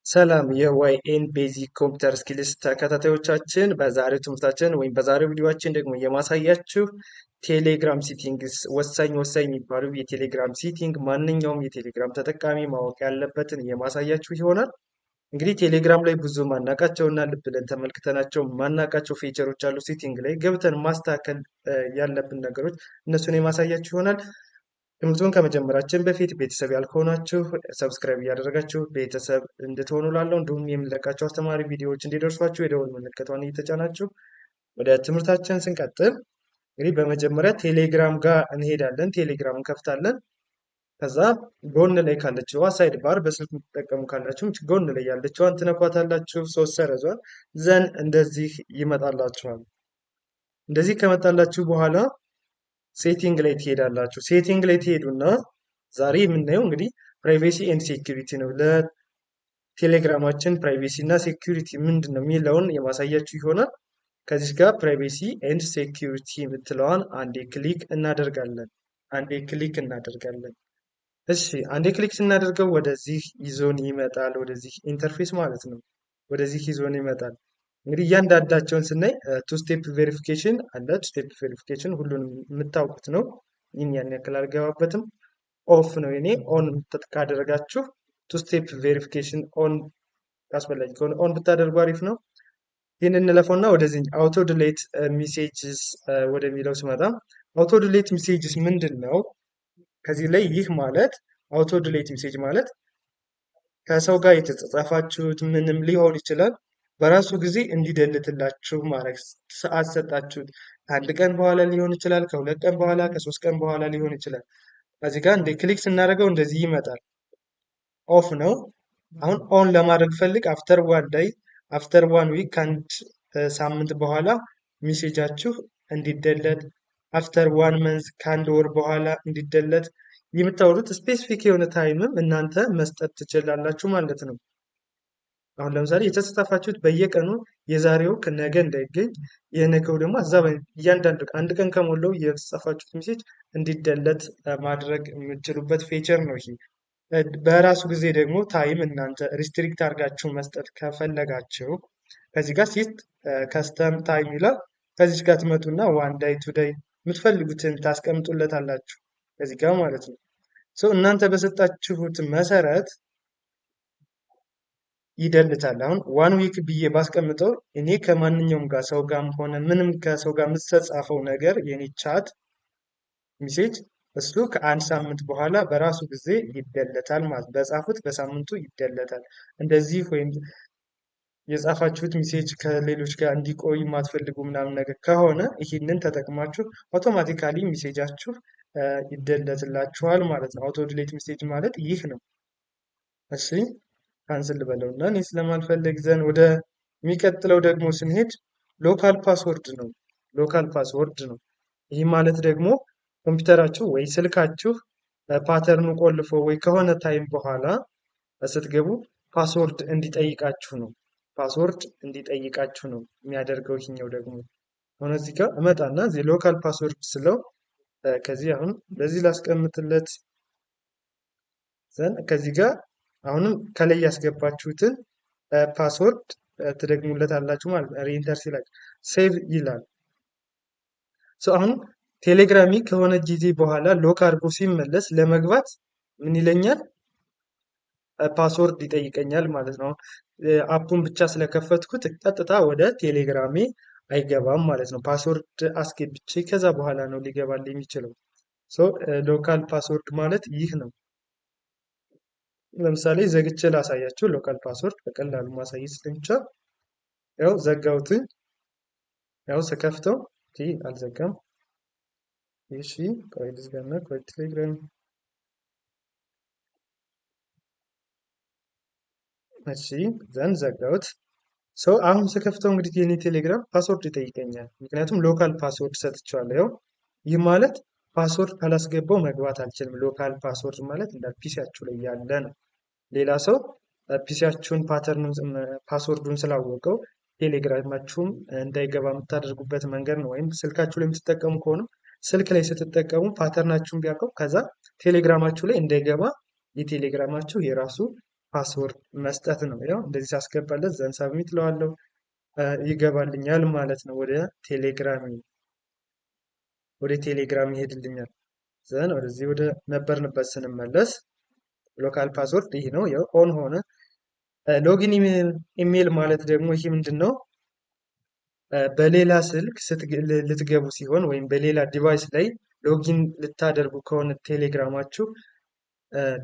ሰላም የ YN Basic Computer Skills ተከታታዮቻችን፣ በዛሬው ትምህርታችን ወይም በዛሬው ቪዲዮአችን ደግሞ የማሳያችሁ ቴሌግራም settings፣ ወሳኝ ወሳኝ የሚባሉ የቴሌግራም setting፣ ማንኛውም የቴሌግራም ተጠቃሚ ማወቅ ያለበትን የማሳያችሁ ይሆናል። እንግዲህ ቴሌግራም ላይ ብዙ ማናቃቸው እና ልብ ብለን ተመልክተናቸው ማናቃቸው feature ኦች አሉ። Setting ላይ ገብተን ማስተካከል ያለብን ነገሮች እነሱን የማሳያችሁ ይሆናል። ትምህርቱን ከመጀመራችን በፊት ቤተሰብ ያልሆናችሁ subscribe እያደረጋችሁ ቤተሰብ እንድትሆኑ ላለው፣ እንዲሁም የምንለቃቸው አስተማሪ ቪዲዮዎች እንዲደርሷችሁ የደወል ምልክቷን እየተጫናችሁ ወደ ትምህርታችን ስንቀጥል፣ እንግዲህ በመጀመሪያ ቴሌግራም ጋር እንሄዳለን። ቴሌግራም እንከፍታለን። ከዛ ጎን ላይ ካለችዋ side bar፣ በስልክ የምትጠቀሙ ካላችሁ ጎን ላይ ያለችዋን ትነኳታላችሁ። ሶስት ሰረዟን። Then እንደዚህ ይመጣላችኋል። እንደዚህ ከመጣላችሁ በኋላ setting ላይ ትሄዳላችሁ። Setting ላይ ትሄዱና ዛሬ የምናየው እንግዲህ privacy and security ነው። ለቴሌግራማችን privacy እና security ምንድን ነው የሚለውን የማሳያችሁ ይሆናል። ከዚህ ጋር privacy and security የምትለዋን አንዴ click እናደርጋለን። አንዴ click እናደርጋለን። እሺ፣ አንዴ click ስናደርገው ወደዚህ ይዞን ይመጣል። ወደዚህ interface ማለት ነው። ወደዚህ ይዞን ይመጣል። እንግዲህ እያንዳንዳቸውን ስናይ two step verification አለ። Two step verification ሁሉንም የምታውቁት ነው። ይህን ያን ያክል አልገባበትም። Off ነው የኔ። On ካደረጋችሁ two step verification on አስፈላጊ ከሆነ on ብታደርጉ አሪፍ ነው። ይህን እንለፈውና ወደዚህ auto delete messages ወደሚለው ስመጣ፣ auto delete messages ምንድን ነው? ከዚህ ላይ ይህ ማለት auto delete message ማለት ከሰው ጋር የተጻጻፋችሁት ምንም ሊሆን ይችላል፣ በራሱ ጊዜ እንዲ delete ላችሁ ማድረግ። ሰዓት ሰጣችሁት፣ ከአንድ ቀን በኋላ ሊሆን ይችላል፣ ከ2 ቀን በኋላ፣ ከ3 ቀን በኋላ ሊሆን ይችላል። እዚህ ጋር እንደ click ስናደርገው እንደዚህ ይመጣል። Off ነው። አሁን on ለማድረግ ፈልግ after one day፣ after one week፣ ከአንድ ሳምንት በኋላ message ኣችሁ እንዲ delete፣ after one month፣ ከአንድ ወር በኋላ እንዲ delete፣ የምታወሩት specific የሆነ time ም እናንተ መስጠት ትችላላችሁ ማለት ነው። አሁን ለምሳሌ የተጻጻፋችሁት በየቀኑ የዛሬው ነገ እንዳይገኝ፣ የነገው ደግሞ እዛ እያንዳንዱ አንድ ቀን ከሞላው የተጻጻፋችሁት message እንዲ delete ማድረግ የምትችሉበት feature ነው ይሄ። በራሱ ጊዜ ደግሞ time እናንተ restrict አድርጋችሁ መስጠት ከፈለጋችሁ ከዚህ ጋር set custom time ይላል። ከዚች ጋር ትመጡና one day፣ 2 day የምትፈልጉትን ታስቀምጡለታላችሁ ከዚህ ጋር ማለት ነው። So እናንተ በሰጣችሁት መሰረት ይ delete ታል። አሁን one week ብዬ ባስቀምጠው እኔ ከማንኛውም ጋር ሰው ጋርም ሆነ ምንም ከሰው ጋር የምትጻጻፈው ነገር የኔ chat message እሱ ከአንድ ሳምንት በኋላ በራሱ ጊዜ ይ delete ታል ማለት በጻፉት በሳምንቱ ይ delete ታል። እንደዚህ ወይም የጻፋችሁት message ከሌሎች ጋር እንዲቆይ የማትፈልጉ ምናምን ነገር ከሆነ ይህንን ተጠቅማችሁ automatically message ኣችሁ ይ delete ላችኋል ማለት ነው። Auto delete message ማለት ይህ ነው። እሺ፣ cancel ልበለው እና እኔ ስለማልፈልግ፣ then ወደ የሚቀጥለው ደግሞ ስንሄድ local password ነው። Local password ነው። ይህ ማለት ደግሞ ኮምፒውተራችሁ ወይ ስልካችሁ pattern ኑ ቆልፎ ወይ ከሆነ time በኋላ ስትገቡ password እንዲጠይቃችሁ ነው። Password እንዲጠይቃችሁ ነው የሚያደርገው። ይህኛው ደግሞ አሁን እዚህ ጋር እመጣና እዚህ local password ስለው ከዚህ አሁን ለዚህ ላስቀምጥለት፣ then ከዚህ ጋር አሁንም ከላይ ያስገባችሁትን password ትደግሙለታላችሁ ማለት ነው። Re-enter ሲላችሁ save ይላል። So አሁን ቴሌግራሚ ከሆነ ጊዜ በኋላ lock አድርጎ ሲመለስ ለመግባት ምን ይለኛል? Password ይጠይቀኛል ማለት ነው። App ኡን ብቻ ስለከፈትኩት ቀጥታ ወደ ቴሌግራሜ አይገባም ማለት ነው። Password አስገብቼ ከዛ በኋላ ነው ሊገባልኝ የሚችለው። So local password ማለት ይህ ነው። ለምሳሌ ዘግቼ ላሳያችሁ። Local password በቀላሉ ማሳየት ስለሚቻል ያው ዘጋሁትኝ። ያው ስከፍተው አልዘጋም። እሺ፣ ቆይ ልዝጋና፣ ቆይ ቴሌግራም፣ እሺ፣ then ዘጋሁት። So አሁን ስከፍተው እንግዲህ የኔ ቴሌግራም password ይጠይቀኛል። ምክንያቱም local password ሰጥቼዋለሁ። ያው ይህ ማለት password ካላስገባው መግባት አልችልም። Local password ማለት እንደ PC ያችሁ ላይ ያለ ነው። ሌላ ሰው PC ያችሁን pattern ኑን password ኡን ስላወቀው ቴሌግራማችሁም እንዳይገባ የምታደርጉበት መንገድ ነው። ወይም ስልካችሁ ላይ የምትጠቀሙ ከሆነ ስልክ ላይ ስትጠቀሙ pattern ናችሁን ቢያውቀው ከዛ ቴሌግራማችሁ ላይ እንዳይገባ የቴሌግራማችሁ የራሱ password መስጠት ነው። ያው እንደዚህ ሳስገባለት then submit እለዋለሁ፣ ይገባልኛል ማለት ነው። ወደ ቴሌግራም ይሄድልኛል። Then ወደዚህ ወደ ነበርንበት ስንመለስ local password ይህ ነው። ያው on ሆነ። Login email ማለት ደግሞ ይህ ምንድን ነው? በሌላ ስልክ ልትገቡ ሲሆን ወይም በሌላ device ላይ login ልታደርጉ ከሆነ ቴሌግራማችሁ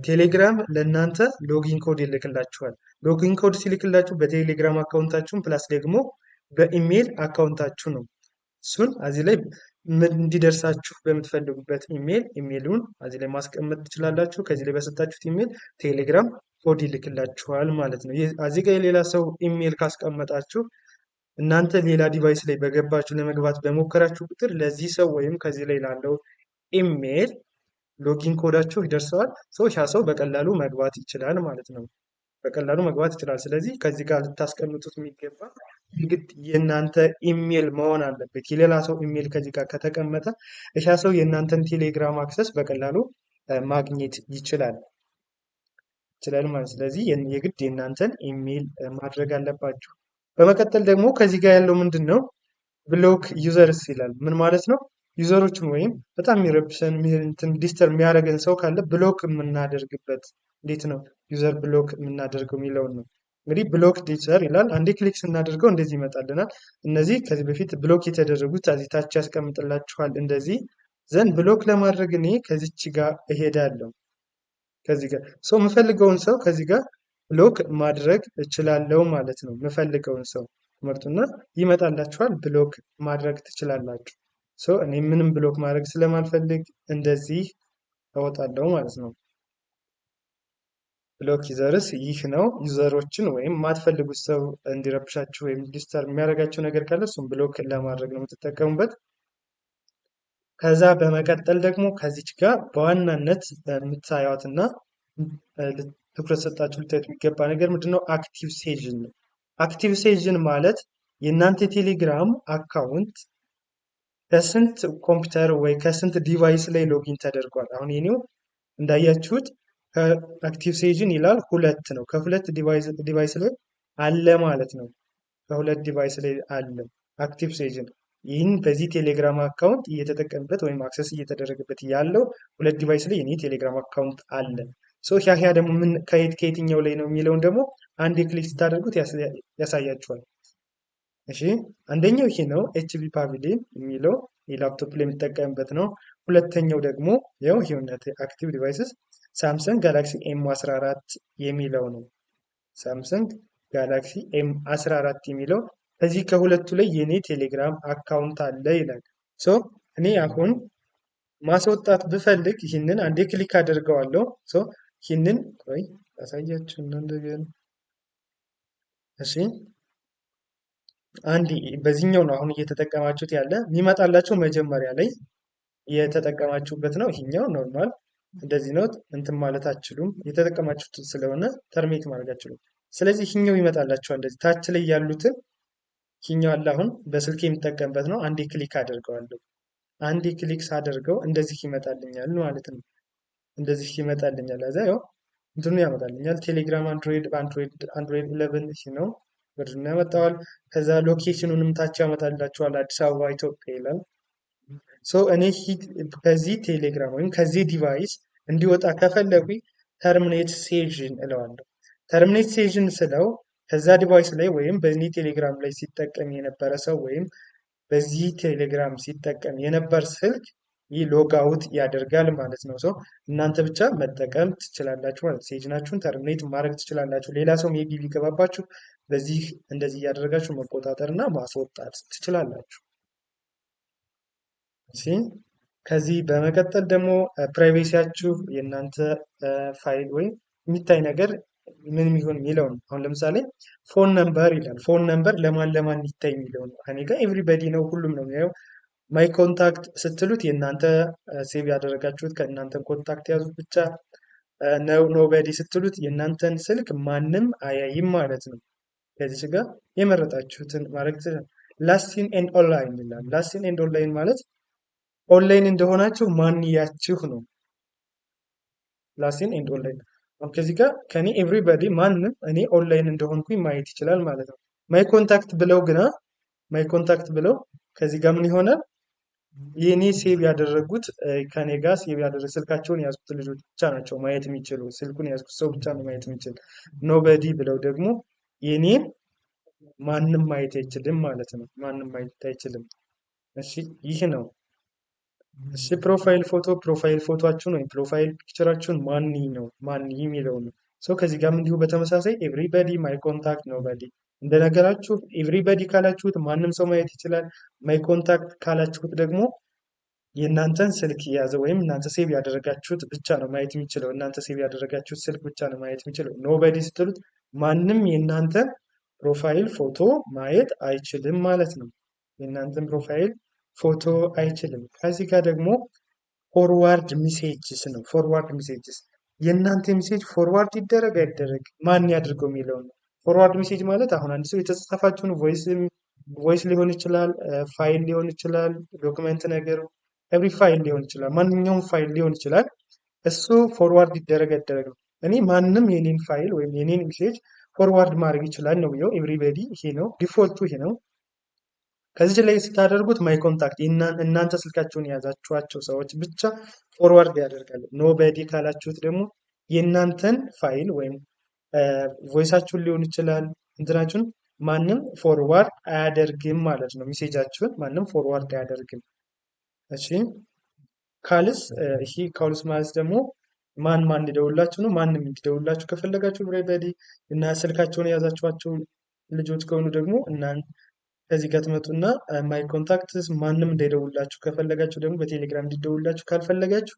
ቴሌግራም ለእናንተ login code ይልክላችኋል። Login code ሲልክላችሁ በቴሌግራም account ኣችሁን plus ደግሞ በ email account ኣችሁ ነው። እሱን እዚህ ላይ እንዲደርሳችሁ በምትፈልጉበት ኢሜሉን እዚህ ላይ ማስቀመጥ ትችላላችሁ። ከዚህ ላይ በሰጣችሁት ኢሜል ቴሌግራም ኮድ ይልክላችኋል ማለት ነው። እዚህ ጋር የሌላ ሰው ኢሜል ካስቀመጣችሁ እናንተ ሌላ device ላይ በገባችሁ ለመግባት በሞከራችሁ ቁጥር ለዚህ ሰው ወይም ከዚህ ላይ ላለው email login code ኣችሁ ይደርሰዋል። So ያ ሰው በቀላሉ መግባት ይችላል ማለት ነው። በቀላሉ መግባት ይችላል። ስለዚህ ከዚህ ጋር ልታስቀምጡት የሚገባ የግድ የእናንተ ኢሜል መሆን አለበት። የሌላ ሰው ኢሜል ከዚህ ጋር ከተቀመጠ ያ ሰው የእናንተን ቴሌግራም access በቀላሉ ማግኘት ይችላል ማለት። ስለዚህ የግድ የእናንተን ኢሜል ማድረግ አለባችሁ። በመቀጠል ደግሞ ከዚህ ጋር ያለው ምንድን ነው? Block users ይላል። ምን ማለት ነው? User ኦችን ወይም በጣም የሚረብሸን disturb የሚያደርገን ሰው ካለ block የምናደርግበት እንዴት ነው user block የምናደርገው የሚለውን ነው። እንግዲህ block user ይላል። አንዴ click ስናደርገው እንደዚህ ይመጣልናል። እነዚህ ከዚህ በፊት block የተደረጉት እዚህ ታች ያስቀምጥላችኋል። እንደዚህ then block ለማድረግ እኔ ከዚች ጋር እሄዳለሁ። ከዚህ ጋር ሰው የምፈልገውን ሰው ከዚህ ጋር block ማድረግ እችላለሁ ማለት ነው። የምፈልገውን ሰው መርጡና ይመጣላችኋል። Block ማድረግ ትችላላችሁ። So እኔ ምንም block ማድረግ ስለማልፈልግ እንደዚህ እወጣለሁ ማለት ነው። Block users ይህ ነው። User ኦችን ወይም የማትፈልጉት ሰው እንዲረብሻችሁ ወይም disturb የሚያደርጋችሁ ነገር ካለ እሱም block ለማድረግ ነው የምትጠቀሙበት። ከዛ በመቀጠል ደግሞ ከዚች ጋር በዋናነት የምታዩት እና ትኩረት ሰጣችሁ ልታዩት የሚገባ ነገር ምንድነው? Active session ነው። Active session ማለት የእናንተ ቴሌግራም account ከስንት ኮምፒውተር ወይ ከስንት device ላይ login ተደርጓል። አሁን የኔው እንዳያችሁት ከ active session ይላል ሁለት ነው። ከሁለት device ላይ አለ ማለት ነው። ከሁለት device ላይ አለ active session። ይህን በዚህ ቴሌግራም account እየተጠቀምበት ወይም access እየተደረገበት ያለው ሁለት device ላይ የኔ ቴሌግራም account አለ። So ያ ደግሞ ምን ከየት ከየትኛው ላይ ነው የሚለውን ደግሞ አንድ click ስታደርጉት ያሳያችኋል። እሺ፣ አንደኛው ይሄ ነው፣ HP Pavilion የሚለው የላፕቶፕ ላይ የሚጠቀምበት ነው። ሁለተኛው ደግሞ ያው ይሄውነት active devices Samsung Galaxy M 14 የሚለው ነው። Samsung Galaxy M 14 የሚለው ከዚህ ከሁለቱ ላይ የኔ ቴሌግራም account አለ ይላል። So እኔ አሁን ማስወጣት ብፈልግ ይህንን አንዴ click አደርገዋለሁ። So ይህንን ቆይ ላሳያችሁ እንደገና። እሺ፣ አንድ በዚህኛው ነው አሁን እየተጠቀማችሁት ያለ። የሚመጣላችሁ መጀመሪያ ላይ የተጠቀማችሁበት ነው። ይሄኛው normal እንደዚህ ነው፣ እንትን ማለት አትችሉም። የተጠቀማችሁት ስለሆነ terminate ማድረግ አትችሉም። ስለዚህ ይሄኛው ይመጣላችኋል። እንደዚህ ታች ላይ ያሉትን ይሄኛው አለ፣ አሁን በስልክ የሚጠቀምበት ነው። አንዴ click አደርገዋለሁ። አንዴ click ሳደርገው እንደዚህ ይመጣልኛል ማለት ነው። እንደዚህ ይመጣልኛል። ከዛ ያው እንትኑ ያመጣልኛል። ቴሌግራም Android በ Android 11 ይሄ ነው version ኑ ያመጣዋል። ከዛ location ኑንም ታች ያመጣላችኋል። አዲስ አበባ ኢትዮጵያ ይላል። So እኔ ከዚህ ቴሌግራም ወይም ከዚህ device እንዲወጣ ከፈለጉኝ terminate session እለዋለሁ። Terminate session ስለው ከዛ device ላይ ወይም በዚህ ቴሌግራም ላይ ሲጠቀም የነበረ ሰው ወይም በዚህ ቴሌግራም ሲጠቀም የነበር ስልክ ይህ log out ያደርጋል ማለት ነው። So እናንተ ብቻ መጠቀም ትችላላችሁ ማለት session ኣችሁን terminate ማድረግ ትችላላችሁ። ሌላ ሰው maybe ቢገባባችሁ በዚህ እንደዚህ እያደረጋችሁ መቆጣጠር እና ማስወጣት ትችላላችሁ። እሺ፣ ከዚህ በመቀጠል ደግሞ privacy ያችሁ የእናንተ ፋይል ወይም የሚታይ ነገር ምን ይሁን የሚለው ነው። አሁን ለምሳሌ phone number ይላል። Phone number ለማን ለማን ይታይ የሚለው ነው። እኔ ጋር everybody ነው፣ ሁሉም ነው የሚያየው። My contact ስትሉት የእናንተ save ያደረጋችሁት ከእናንተን contact ያዙት ብቻ ነው። Nobody ስትሉት የእናንተን ስልክ ማንም አያይም ማለት ነው። ከዚህ ጋር የመረጣችሁትን ማድረግ ትችላላችሁ። Last seen and online ይላል። Last seen and online ማለት ኦንላይን እንደሆናችሁ ማን ያያችሁ ነው። Last seen and online አሁን ከዚህ ጋር ከኔ everybody ማንም እኔ ኦንላይን እንደሆንኩኝ ማየት ይችላል ማለት ነው። my contact ብለው ግና my contact ብለው ከዚህ ጋር ምን ይሆናል? የኔ save ያደረጉት ከኔ ጋር save ያደረጉ ስልካቸውን የያዝኩት ልጆች ብቻ ናቸው ማየት የሚችሉ። ስልኩን የያዝኩት ሰው ብቻ ነው ማየት የሚችል። Nobody ብለው ደግሞ የኔን ማንም ማየት አይችልም ማለት ነው። ማንም ማየት አይችልም። እሺ ይህ ነው። እሺ profile photo፣ profile ፎቶአችሁን ወይም profile picture ኣችሁን ማን ነው ማን የሚለው ነው። So ከዚህ ጋርም እንዲሁ በተመሳሳይ everybody፣ my contact፣ nobody። እንደነገራችሁ everybody ካላችሁት ማንም ሰው ማየት ይችላል። My contact ካላችሁት ደግሞ የእናንተን ስልክ የያዘ ወይም እናንተ save ያደረጋችሁት ብቻ ነው ማየት የሚችለው። እናንተ save ያደረጋችሁት ስልክ ብቻ ነው ማየት የሚችለው። Nobody ስትሉት ማንም የእናንተን profile photo ማየት አይችልም ማለት ነው። የእናንተን profile photo አይችልም። ከዚህ ጋር ደግሞ forward messages ነው። Forward messages የእናንተ message forward ይደረግ አይደረግ፣ ማን ያድርገው የሚለው ነው። Forward message ማለት አሁን አንድ ሰው የተጻጻፋችሁን voice ሊሆን ይችላል፣ ፋይል ሊሆን ይችላል፣ document ነገር፣ every file ሊሆን ይችላል፣ ማንኛውም ፋይል ሊሆን ይችላል። እሱ forward ይደረግ አይደረግ ነው። እኔ ማንም የኔን ፋይል ወይም የኔን message forward ማድረግ ይችላል ነው ብየው። Everybody ይሄ ነው default ኡ፣ ይሄ ነው። ከዚህ ላይ ስታደርጉት my contact እናንተ ስልካቸውን የያዛችኋቸው ሰዎች ብቻ forward ያደርጋሉ። Nobody ካላችሁት ደግሞ የእናንተን ፋይል ወይም voice ኣችሁን ሊሆን ይችላል፣ እንትናችሁን ማንም forward አያደርግም ማለት ነው። Message ኣችሁን ማንም forward አያደርግም። እሺ calls፣ ይሄ calls ማለት ደግሞ ማን ማን እንዲደውላችሁ ነው። ማንም እንዲደውላችሁ ከፈለጋችሁ everybody እና ስልካቸውን የያዛችኋቸው ልጆች ከሆኑ ደግሞ እናንተ ከዚህ ጋር ትመጡና my contacts ማንም እንዳይደውላችሁ ከፈለጋችሁ ደግሞ፣ በቴሌግራም እንዲደውላችሁ ካልፈለጋችሁ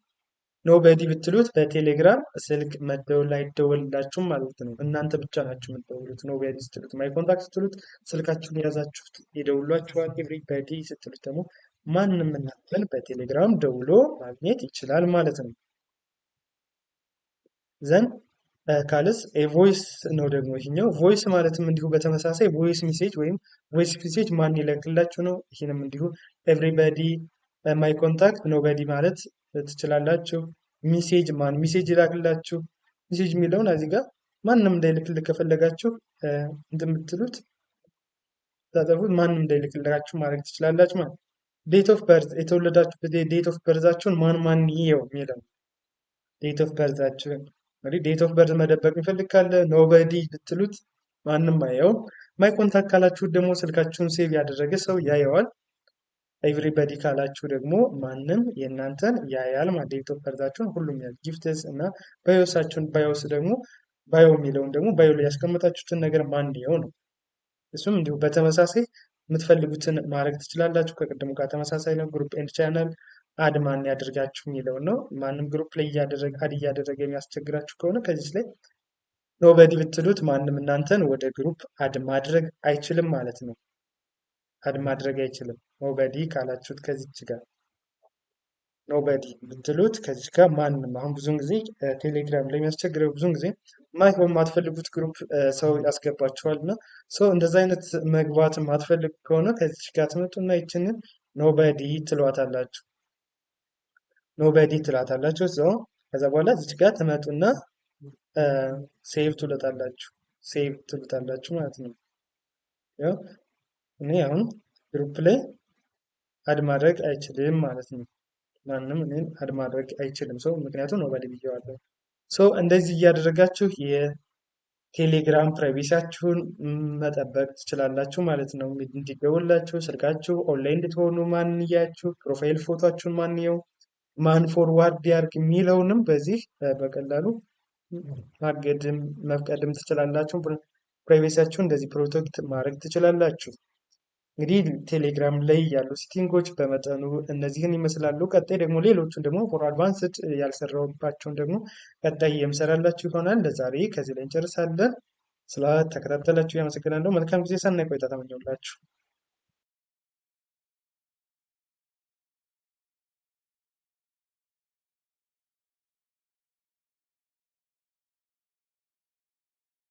nobody ብትሉት በቴሌግራም ስልክ መደወል አይደወልላችሁም ማለት ነው። እናንተ ብቻ ናችሁ የምትደውሉት nobody ስትሉት። My contact ስትሉት ስልካችሁን የያዛችሁት ይደውሏችኋል። Everybody ስትሉት ደግሞ ማንም እናንተን በቴሌግራም ደውሎ ማግኘት ይችላል ማለት ነው። Then calls voice ነው ደግሞ ይሄኛው። Voice ማለትም እንዲሁ በተመሳሳይ voice message ወይም voice message ማን ይላክላችሁ ነው። ይህንም እንዲሁ everybody፣ my contact፣ nobody ማለት ትችላላችሁ። Message ማን message ይላክላችሁ፣ message የሚለውን እዚህ ጋር ማንም እንዳይልክልህ ከፈለጋችሁ እንትን ብትሉት፣ ታጠፉት፣ ማንም እንዳይልክላችሁ ማድረግ ትችላላችሁ ማለት። Date of birth፣ የተወለዳችሁበት date of birth ኣችሁን ማን ማን ይየው የሚለው፣ date of birth ኣችሁን እንግዲህ date of birth መደበቅ የሚፈልግ ካለ nobody ብትሉት ማንም አያየውም። My contact ካላችሁ ደግሞ ስልካችሁን save ያደረገ ሰው ያየዋል። Everybody ካላችሁ ደግሞ ማንም የእናንተን ያያል ማለት date of birth ኣችሁን ሁሉም ያያል። Gifts እና bios ኣችሁን፣ bios ደግሞ bio የሚለውን ደግሞ bio ላይ ያስቀመጣችሁትን ነገር ማን ይየው ነው። እሱም እንዲሁ በተመሳሳይ የምትፈልጉትን ማድረግ ትችላላችሁ። ከቅድሙ ጋር ተመሳሳይ ነው። Group and channel add ማን ያደርጋችሁ የሚለውን ነው። ማንም group ላይ እያደረገ add እያደረገ የሚያስቸግራችሁ ከሆነ ከዚህ ላይ nobody ብትሉት ማንም እናንተን ወደ group add ማድረግ አይችልም ማለት ነው። Add ማድረግ አይችልም። Nobody ካላችሁት፣ ከዚች ጋር nobody ብትሉት ከዚች ጋር ማንም፣ አሁን ብዙውን ጊዜ ቴሌግራም ላይ የሚያስቸግረው ብዙውን ጊዜ ማይሆን የማትፈልጉት group ሰው ያስገባችኋል እና ሰው እንደዛ አይነት መግባት የማትፈልጉ ከሆነ ከዚች ጋር ትመጡና ይችንን nobody ትሏታላችሁ። Nobody ትላታላችሁ። So ከዛ በኋላ እዚች ጋር ትመጡና save ትሉታላችሁ። Save ትሉታላችሁ ማለት ነው። ያው እኔ አሁን group ላይ add ማድረግ አይችልም ማለት ነው። ማንም እኔን add ማድረግ አይችልም ሰው፣ ምክንያቱም nobody ብዬዋለሁ። So እንደዚህ እያደረጋችሁ የቴሌግራም privacy ያችሁን መጠበቅ ትችላላችሁ ማለት ነው። እንዲደውላችሁ ስልካችሁ፣ ኦንላይን እንድትሆኑ ማን እያችሁ፣ profile ፎቶአችሁን ማን ይየው፣ ማን forward ያርግ የሚለውንም በዚህ በቀላሉ ማገድም መፍቀድም ትችላላችሁ። Privacy ያችሁን እንደዚህ protect ማድረግ ትችላላችሁ። እንግዲህ ቴሌግራም ላይ ያሉ setting ኦች በመጠኑ እነዚህን ይመስላሉ። ቀጣይ ደግሞ ሌሎቹን ደግሞ for advanced ያልሰራሁባቸውን ደግሞ ቀጣይ የምሰራላችሁ ይሆናል። ለዛሬ ከዚህ ላይ እንጨርሳለን። ስለተከታተላችሁ ያመሰግናለሁ። መልካም ጊዜ፣ ሰናይ ቆይታ ተመኘሁላችሁ።